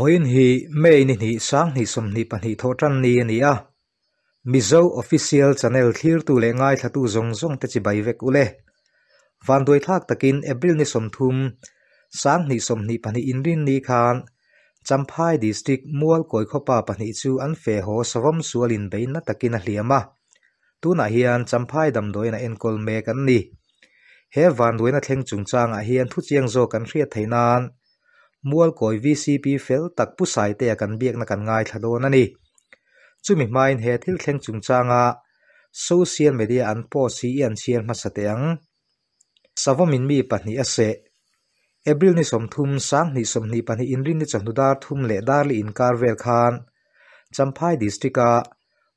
Vawiin hi May ni hnih 2022 thawhtan ni a ni a. Mizo Official Channel thlirtu leh ngaithlatu zawng zawng te chibai vek u le. Vanduaithlak takin April ni 30, 2022 inrinni khan Champhai District Mualkawi khawpa pahnih chu an fe haw savawm sualin beina takin a hliam a. Tunah hian Champhai damdawiin a enkawl mek an ni. He vanduaina thleng chungchangah hian thuchiang zawk kan hriat theih nan Mualkawi VCP fel tak Pu Saitea kan biakna kan ngaithla dawn a ni. Chumi hmain he thil thleng chungchanga social media an post hi i an chhiar hmasa teh ang. Savawmin mi pahnih a seh. April ni 30, 2022 inrinni chawhnu dar thum leh darli inkar vel khan Champhai District-a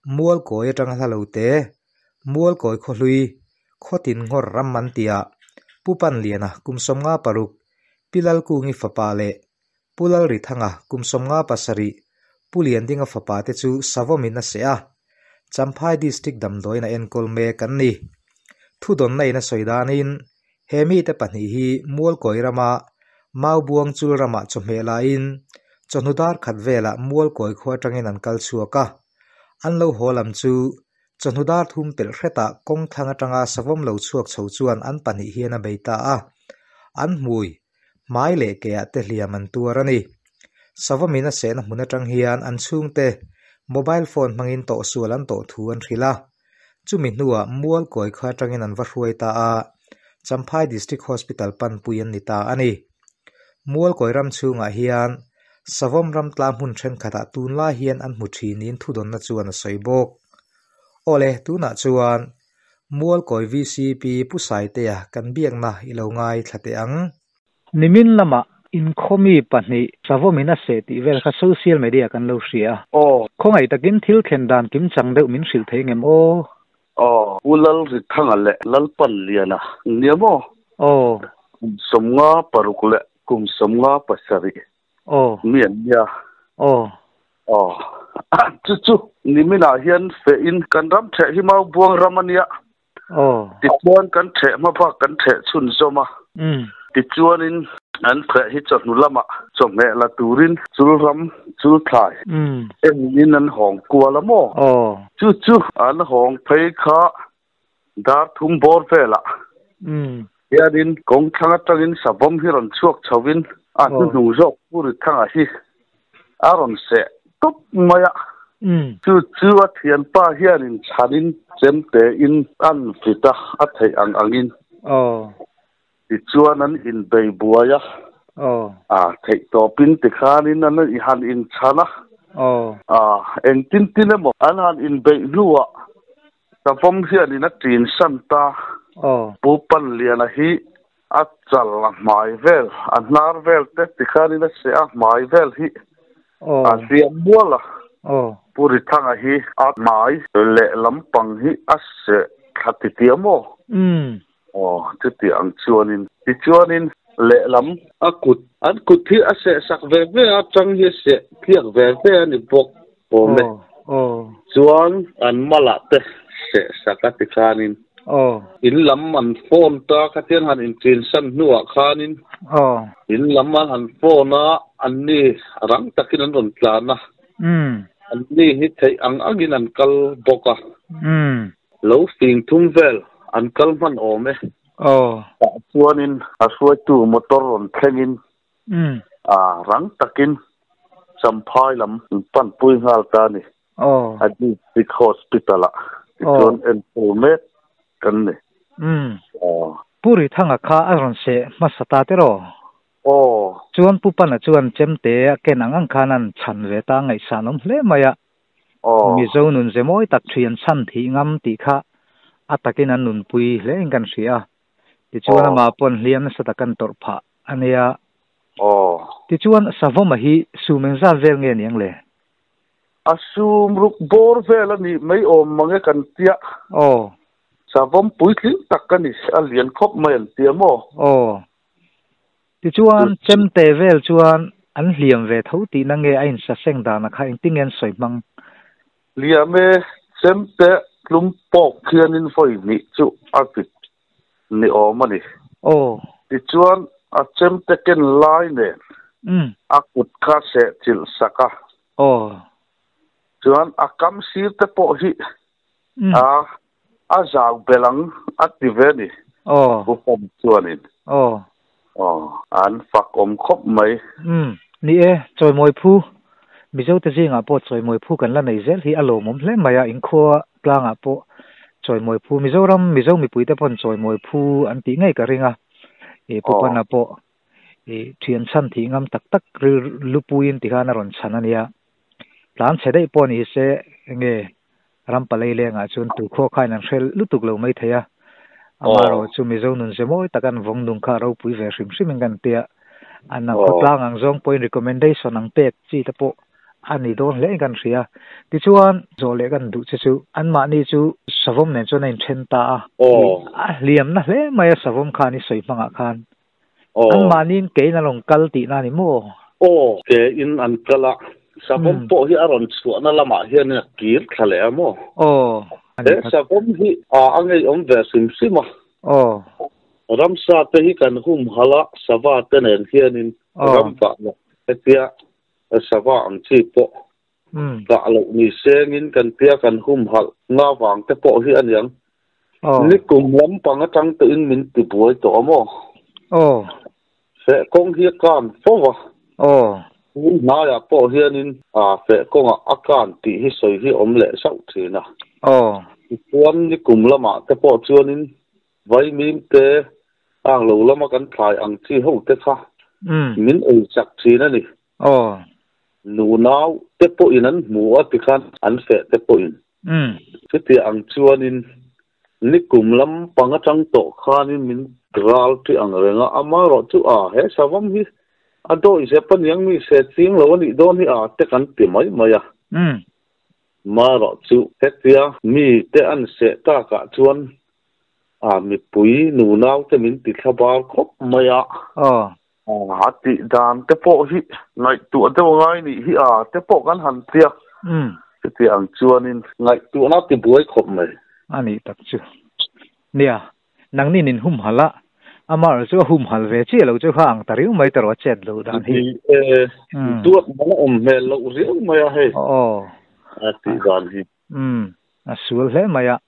Mualkawi atanga hla lo te, Mualkawi khawhlui, Khawtin Nghawr ram an tia, Pu Panliana kum 56, Pi Lalkungi fapa leh Pu Lalrithanga kum 57, Pu Liandinga fapa te chu savawmin a seh a. Champhai District damdawiin a enkawl mek an ni. Thudawnna in a sawi danin he mite pahnih hi Mualkawi rama Maubuang chul ramah chawhmeh lain chawhnu dar khat velah Mualkawi khua atangin an kal chhuak a. An lo haw lam chu chawhnu dar thum pelh hretah kawng thlang atanga savawm lo chhuak chho chuan an pahnih hian a bei ta a. An hmui, hmai leh keah te hliam an tuar a ni. Savawmin a sehna hmun atang hian an chhungte mobile phone hmangin tawhsual an tawh thu an hrilh a. Chumi hnuah Mualkawi kha atangin an va hruai ta a, Champhai District Hospital panpui an ni ta a ni. Mualkawi ram chhungah hian savawm ram tla hmun thenkhatah tunlai hian an hmu thinin thudawnna chuan a sawi bawk. Awle, tunah chuan Mualkawi VCP Pu Saitea kan biakna i lo ngaithla teh ang. Nimin lamah inkhawmi pahnih savawmin a seh tih vel kha social media kan lo hria a. Aw. Khawngaih takin thil thlen dan kimchang deuh min hrilh thei ngem aw? Aw. Pu Lalrithanga leh Lalpanliana nia maw? Aw. Kum 56 leh kum 57. Aw. Mi an nia. Aw. Aw. Chu chu niminah hian fehin kan ram theh hi Maubuang ram a nia. Aw. Tichuan kan theh hma bak kan theh chhunzawm a. Tichuanin an theh hi chawhnu lamah chawhmeh la turin chul ram chul thlai engin an hawng kual a maw? Aw. Chu chu an hawng phei kha dar thum bawr velah hianin kawng thlang atangin savawm hi rawn chhuak chhovin a hnuhnung zawk Pu Rithanga hi a rawn seh tawp mai a. Chu chu a thianpa hianin chhanin chemtein an vit a, a theih ang angin. Aw. Tichuan an inbei buai a. Aw. A theih tawpin tikhanin an han inchhan a. Aw. A engtin tin emaw an han inbeih hnuah savawm hianin a ṭin san ta. Aw. Pu Panliana hi a chal a hmai vel, a hnar vel te tikhanin a seh a, hmai vel hi a hliam mual a. Aw. Pu Rithanga hi a hmai leh lampang hi a seh thla titi a maw? Aw, chuti ang chuanin. Tichuanin lehlam a kut, an kut hi a seh sak ve ve a, chang hi a seh tliak ve ve a ni bawk awm e. Aw. Chuan an malah te seh sak a tikhanin. Aw. In lam an phone ta khatian han inṭinsan hnuah khanin. Aw. In lam an han phone a, anni rang takin an rawn tlan a. Anni hi theih ang angin an kal bawk a. Lo fing thum vel an kal hman awm e. Aw. Tah chuanin a hruaitu motor rawn thlengin a rang takin Champhai lam panpui nghal ta a ni. Aw. A District Hospital-ah tichuan enkawl mek kan ni. Aw. Pu Rithanga kha a rawn seh hmasa ta tiraw? Aw. Chuan Pu Pana chuan chemte a ken ang ang khan an chhan ve ta ngaihsan awm hle mai a. Aw. Mizo nun ze mawi tak thian chhan thih ngam tih kha a takin an nunpui hle in kan hria a. Tichuan amah pawn hliam nasa tak an tawrh phah a nia. Aw. Tichuan savawma hi sum engzat vel nge niang le? A sum ruk bawr vel a nih mai awm mange kan tia. Aw. Savawm puitling tak a ni, a lian khawp mai an tia maw? Aw. Tichuan chemte vel chuan an hliam ve tho tihna nge a insaseng dana kha engtin nge an sawi hmang? Hliam e, chemte tlum pawk khianin vawi hnih chu a vit ni awm a ni. Aw. Tichuan a chemte ken lai nen. A kut kha seh chilh sak a. Chuan a kam sir te pawh hi a a zau belh ang a ti ve a ni. Pu Pawm chuanin. Aw, an fak awm khawp mai. Ni e, chawimawi phu, Mizote zingah pawh chawimawi phu kan la nei zel hi a lawmawm hle mai a, inkhua tlangah pawh chawimawi phu, Mizoram Mizo mipuite pawn chawimawi phu an tih ngei ka ring a, i Pu Pana pawh i thian chhan thih ngam tak tak rilru puiin tikhan a rawn chhan a nia. Tlan chhe daih pawh ni se enge ram palei lengah chuan tu khaw khain an hre lutuk lo mai thei a. Amaherawh chu Mizo nun ze mawi tak an vawng nung kha a ropui ve hrim hrim in kan tia. An khawtlang ang zawng pawhin recommendation ang pek chi te pawh a ni dawn hle in kan hria. Tichuan zawh leh kan duh che chu anmahni chu savawm nen chuan a inthen ta a. A hliamna hle mai a savawm khan i sawi hmangah khan. Anmahniin keiin an rawn kal tihna a ni maw? Aw, keiin an kal a. Savawm pawh hi a rawn chhuahna lamah hian a kir thla leh a maw? Aw. He savawm hi a ngeiawm ve hrim hrim a. Aw. Ramsa te hi kan humhalh a, sava te nen hianin ram vah loh hetia sava ang chi pawh kah loh ni sengin kan tia kan humhalh nga vang te pawh hi a niang. Nikum lampang atang tawhin min ti buai tawh a maw? Aw. Feh kawng hi a kan fo va. Aw. Tun hnaiah pawh hianin feh kawngah a kan tih hi sawi hi awm leh zauh thin a. Aw. Tichuan nikum lamah te pawh chuanin vaimim te ang lo lama kan thlai ang chi ho te kha min ei chak thin a ni. Aw. Nunau te pawhin an hmu a tikhan an feh te pawhin. Chuti ang chuanin nikum lam pang atang tawh khanin min ral ṭi ang reng a, amaherawh chu a he savam hi a dawi zep aniang mi se ching lo a nih dawn hi a te kan ti mai mai a. Amaherawh chu hetia mi te an seh takah chuan a mipui nunau te min ti thla bar khawp mai a. A tih dan te pawh hi ngaihtuah deuh ngai nih hi a te pawh kan han tia. Chuti ang chuanin ngaihtuahna ti buai khawp mai. A nih tak chu. Nia, nangni nin humhalh a, amah chu a humhalh ve chiah lo chu kha ang ta riau mai ta rawh a chet loh dan hi. Ni e, duat man a awm hmel loh riau mai a hei. A tih dan hi. Umm, a sual hle mai a.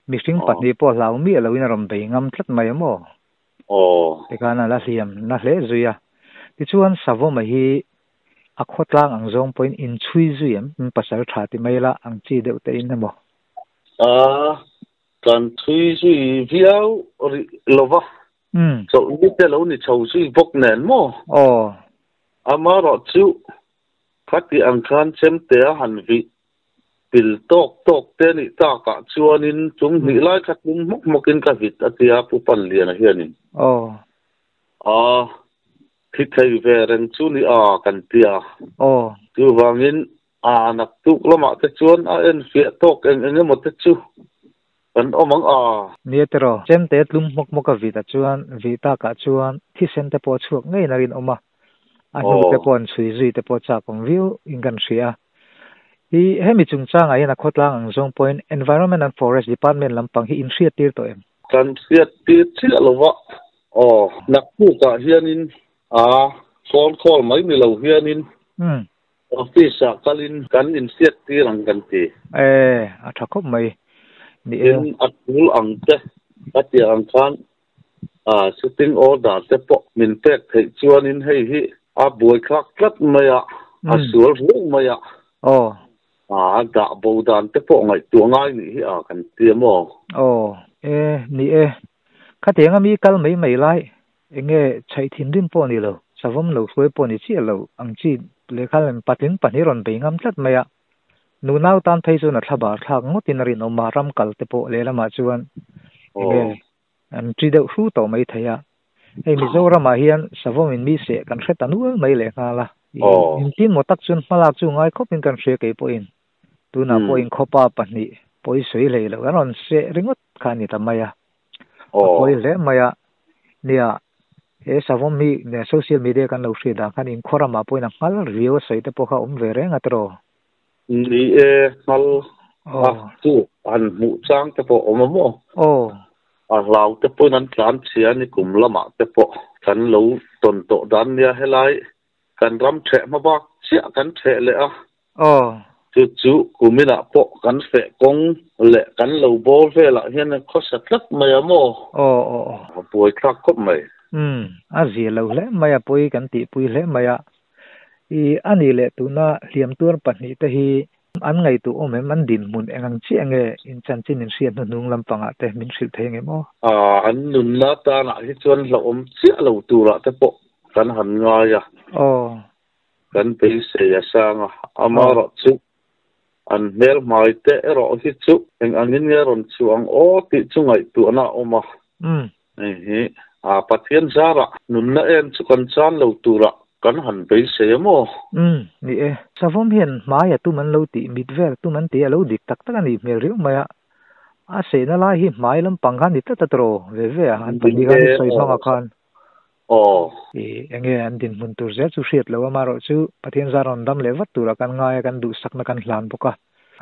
Mihring pahnih pawh hlau miah loin a rawn bei ngam tlat mai a maw? Aw. Tikhan a la hliam na hle zui a. Tichuan Savawma hi a khawtlang ang zawng pawhin inchhui zui em? Pasal tha ti mai la ang chi deuh te in emaw? A, kan chhui zui viau rih lo va. Chawlhni te lo ni chho zui bawk nen maw? Aw. Amaherawh chu khati ang khan chemtea han vih Pil tawk tawk te nih takah chuanin chung hnih lai kha tlum hmawk hmawkin ka vit a tia Pu Panliana hianin. Aw. A, thi thei ve reng chu ni a kan tia. Aw. Chuvangin a naktuk lamah te chuan a enfiah tawk eng eng emaw te chu kan awm ang a. Nia tiraw, chemte tlum hmawk hmawk a vit ah chuan vih takah chuan thisen te pawh a chhuak ngei na rinawm a. A hnu te pawh an chhui zui te pawh chak awm viau in kan hria. Hi hemi chungchangah hian a khawtlang ang zawng pawhin Environment and Forest Department lampang hi in hriat tir tawh em? Kan hriat tir chiah lo va. Aw, naktukah hianin a phone call mai ni lo hianin office ah kalin kan inhriat tir ang kan ti. E, a tha khawp mai. Ni e. Tin, a tul ang te ka tih ang khan A sitting order te pawh min pek theih chuanin hei hi a buaithlak tlat mai a, a sual riau mai a. Aw. A dah bo dan te pawh ngaihtuah ngai nih hi a kan ti a maw? Aw, e, ni e. Khatiang a mi kal mai mai lai, enge chhaih thinrim pawh ni lo, savawm lo hruai pawh ni chiah lo ang chi lehkha lem patling pahnih rawn bei ngam tlat mai a. Nunau tan phei chuan a thlabar thlak ngawtin a rinawm a, ram kal te pawh lehlamah chuan enge An ṭi deuh hru tawh mai thei a. Hei Mizoramah hian savawmin mi seh kan hre ta nual mai lehnghal a. Engtin maw tak chuan hmalak chu ngai khawpin kan hria kei pawhin. Tunah pawh inkhawpa pahnih pawi sawi hlei lo an rawn seh ringawt kha a ni ta mai a. A pawi hle mai a. Nia, he savawm hi social media kan lo hriat dan khan inkhaw ramah pawhin a nghal riau a sawi te pawh kha a awm ve reng a tiraw. Ni e, nghal a chu han hmuh chang te pawh awm a maw? Aw. A hlau te pawhin an tlan chhia ni kum lamah te pawh kan lo tawn tawh dan nia helai Kan ram ṭheh hma bak chiah kan ṭheh leh a. Aw. Chu chu kumina pawh kan feh kawng leh kan lo bawr velah hian a khawsa tlat mai a maw? Aw aw aw. A buai thlak khawp mai. Umm, a zia lo hle mai a, pawi kan tihpui hle mai a. I a nih leh tuna hliam tuar pahnih te hi an ngaihtuah awm em? An dinhmun eng ang chiah nge in chanchin in hriat hnuhnung lampangah te min hrilh thei ang em aw? An nunna tanah hi chuan hlauhawm chiah lo turah te pawh kan han ngai a. Aw. Kan beisei a sang a, amaherawh chu an hmel hmai te erawh hi chu eng angin nge rawn chhuah ang aw tih chu ngaihtuahna a awm a. Hei hi a Pathian zarah nunna em chu kan chan lo turah kan han beisei a maw? Umm, ni e. Savawm hian hmai a tum an lo tih, mit vel tum an tih a lo dik tak tak a nih hmel riau mai a. A sehna lai hi hmai lampang kha a ni tlat a tawh ve ve a, an pahnih khan i sawi hmangah khan. Aw. I enge an dinhmun tur zel chu hriat lo a, amaherawh chu Pathian zar rawn dam leh vat turah kan ngai a, kan duhsakna kan hlan bawk a.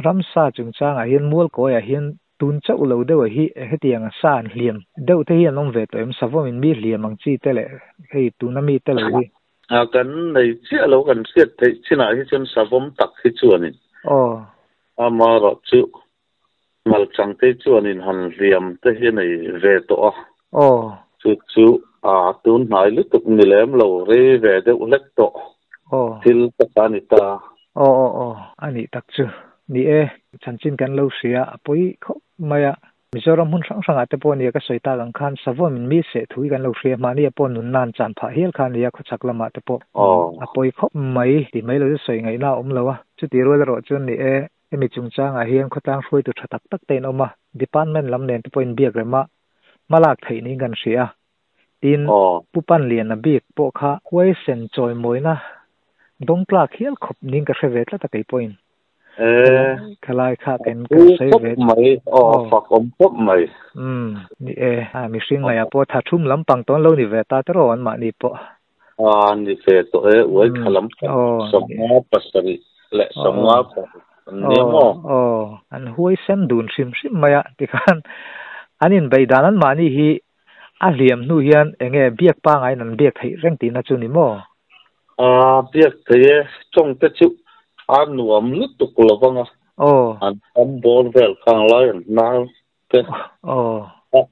Ramsa chungchangah hian Mualkawiah hian tun chauh lo deuh hi hetiang a sa an hliam deuh te hi an awm ve tawh em? Savawmin mi hliam ang chi te leh hei tuna mi te lo hi. A kan nei chiah lo kan hriat theih chinah hi chuan savawm tak hi chuanin. Aw. Amaherawh chu Malchangte chuanin han hliam te hi a nei ve tawh a. Aw. Chu chu a tun hnai lutuk ni lem lo rei ve deuh hlek tawh. Aw. Thil tak a ni ta. Aw aw aw, a nih tak chu. Ni e, chanchin kan lo hria a pawi khawp mai a. Mizoram hmun hrang hrangah te pawh nia ka sawi tak ang khan Savawm in mi seh thui kan lo hria mahni ah pawh nunna an chan phah hial kha a nia khawchhak lamah te pawh a pawi khawp mai ti mai lo chu sawi ngaihna a awm lo a. Chutih rual erawh chuan ni e, Hemi chungchangah hian khawtlang hruaitu tha tak tak te in awm a, department lam nen te pawhin biak rem a, hma lak theih niin kan hria a. Tin, Pu Panliana bik pawh kha huaisen chawimawina dawng tlak hial khawp niin ka hre ve tlat a kei pawhin. Khalai kha kan sawi ve. Mai, aw fak awm khawp mai. Umm, ni e, mihring ngaihah pawh tha thum lampang tawn lo ni ve ta te rawh anmahni pawh. A ni ve tawh e, uai thla lam 57 leh 56 an nia maw? Aw, an huai sen dun hrim hrim mai a, tikhan an inbeih dan anmahni hi a hliam hnu hian eng nge biak pangaiin an biak theih reng tihna chu ni maw? A biak thei e, tawng te chu a nuam lutuk lo vang a, an tam bawr vel khang lai an hnar te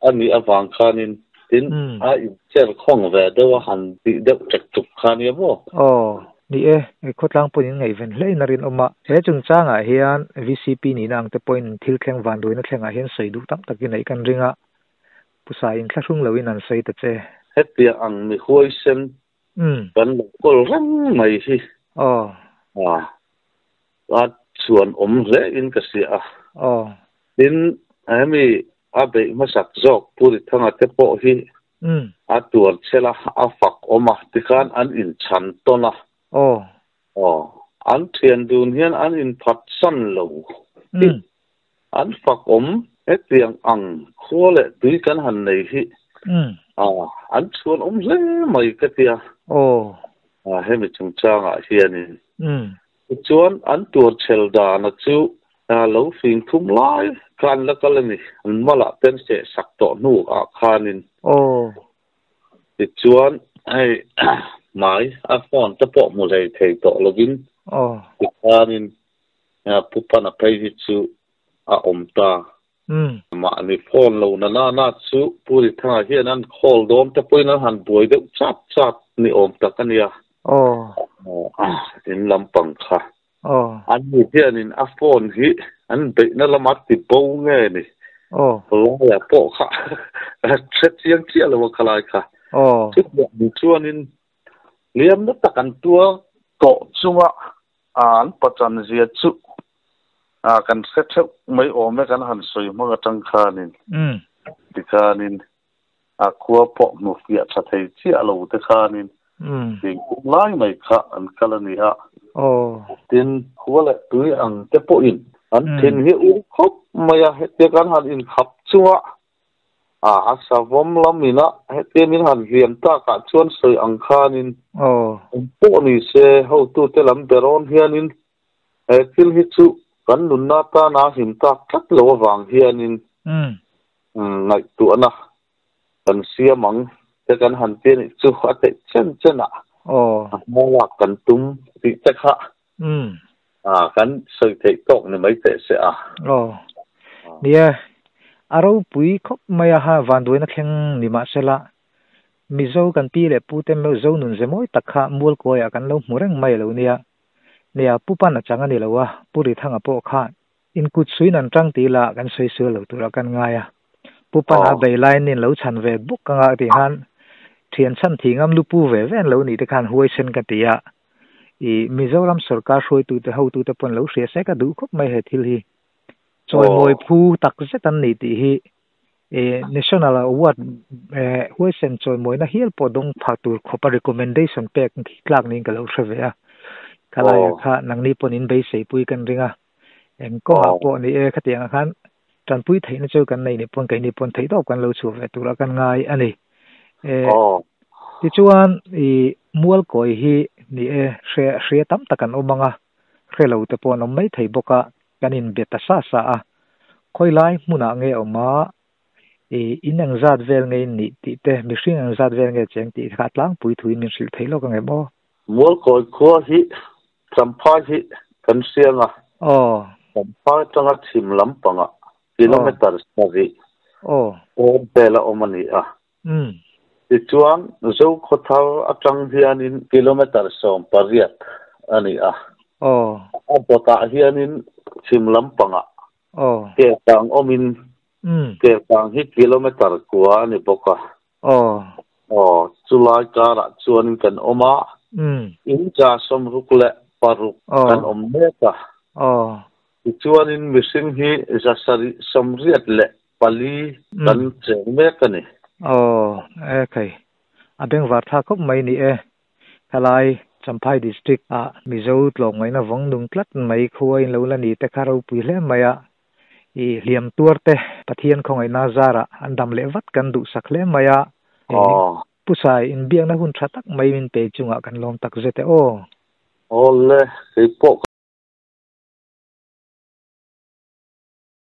a nih avang khanin tin a incher khawng ve deuh a han tih deuh ṭek ṭuk kha nia maw? Aw, ni e, khawtlang pawhin in ngaihven hlein a rinawm a. He chungchangah hian VCP nihna ang te pawhin thil thleng vanduaina thlengah hian sawi duh tam takin neih kan ring a, Pusa in thlahrung loin an sawi ta che. Hetia ang mi huaisen kan lo kawl reng mai hi. Aw. A chuan awm hle in ka hria a. Aw. Tin, hemi a beih hmasak zawk Pu Rithanga te pawh hi a tuar chhel a, a fak awm a, tikhan an inchhan tawn a. Aw. Aw. An thian dun hian an inphat san lo hi an fak awm. Hetiang ang khua leh tui kan han nei hi an chhuan awm hle mai ka tia. Aw. Hemi chungchangah hianin Tichuan, an tuarchhel dana chu lo fing thum lai kha an la kal a ni. An malah te an seh sak tawh hnu ah khanin. Tichuan, hei hmai a phone te pawh hmu hlei thei tawh lovin tikhanin Pu Pana phei hi chu a awm ta. Mahni phone lo na na na chu Pu Rithanga hian an call dawn te pawhin an han buai deuh chat chat ni awm tak a nia. In lampang kha. An ni hianin a phone hi an beihna lama ti bo nge ni. Laia pawh kha hre chiang chiah lo a khalai kha. Chutiang chuanin liam na tak an tuar tawh chunga an pachan zia chu kan hre theuh mai awm e kan han sawi hmang atang khanin tikhanin a khua pawh hmu fiah tha thei chiah lo te khanin thingkung lai mai kha an kal a ni a. Tin, khua leh tui ang te pawhin an thin hi ur khawp mai a, hetia kan han inkhap chunga A savawm lam ina hetia min han hliam takah chuan sawi ang khanin awm pawh ni se, hotute lam berawn hianin he thil hi chu kan nunna tana him tak tlat lo avang hianin ngaihtuahna kan siam ang te kan han ti a nih chu a theih chen chen ah. Aw. A hma lak kan tum tih te kha. Umm. A kan sawi theih tawk ni mai teh se a. Aw. Nia, a ropui khawp mai a ha vanduaina thleng ni mahsela Mizo kan pi leh pu te meuh zo nun ze mawi tak kha Mualkawiah kan lo hmu reng mai lo nia. Nia, Pu Pan a chang a ni lo a, Pu Rithanga pawh khan inkut suiin an tang tih lah kan sawi sual lo turah kan ngai a. Pu Pan a bei laiin in lo chhan ve bawk anga tih khan thian chhan thih ngam lu pu ve ve an lo nih te khan huaisen ka ti a. I Mizoram sorkar hruaitute hotute pawn lo hria se ka duh khawp mai he thil hi. Chawimawi phu tak zet an ni tih hi i National Award huaisen chawimawina hial pawh dawng phah tur khawpa recommendation pek tlak niin ka lo hre ve a. Khalaiah kha nangni pawn in beisei pui kan ring a. Eng kawngah pawh ni e khatiangah khan tanpui theihna chu kan nei nih pawn keini pawn theih tawp kan lo chhuah ve turah kan ngai a ni. Tichuan i Mualkawi hi ni e hre hria tam tak an awm ang a, hre lo te pawh an awm mai thei bawk a. Kan inbe ta sa sa a, khawi lai hmunah nge awm a, i in eng zat vel nge in nih tih te, mihring eng zat vel nge cheng tih kha tlangpui thuin min hrilh theih lawk ang em aw? Mualkawi khua hi Champhai hi kan hriang a. Aw. Champhai atanga chhim lampangah kilometre sarih awm vel a awm a ni a. Tichuan, Zokhawthar atang hianin kilometre 18 a ni a. A bawtah hianin chhim lampangah Kelkang awmin Kelkang hi kilometre kua a ni bawk a. Aw, chulai karah chuanin kan awm a, in 66 kan awm mek a. Tichuanin mihring hi 784 kan cheng mek a ni. Aw, e khai. A bengvar thlak khawp mai ni e. Khalai Champhai District ah Mizo tlawmngaihna vawng nung tlat mai khua in lo la ni te kha ropui hle mai a. I hliam tuar te Pathian khawngaihna zarah an dam leh vat kan duhsak hle mai a. Pu Sai, inbiakna hun tha tak mai min pe chungah kan lawm tak zet e aw. Awle, kei pawh ka.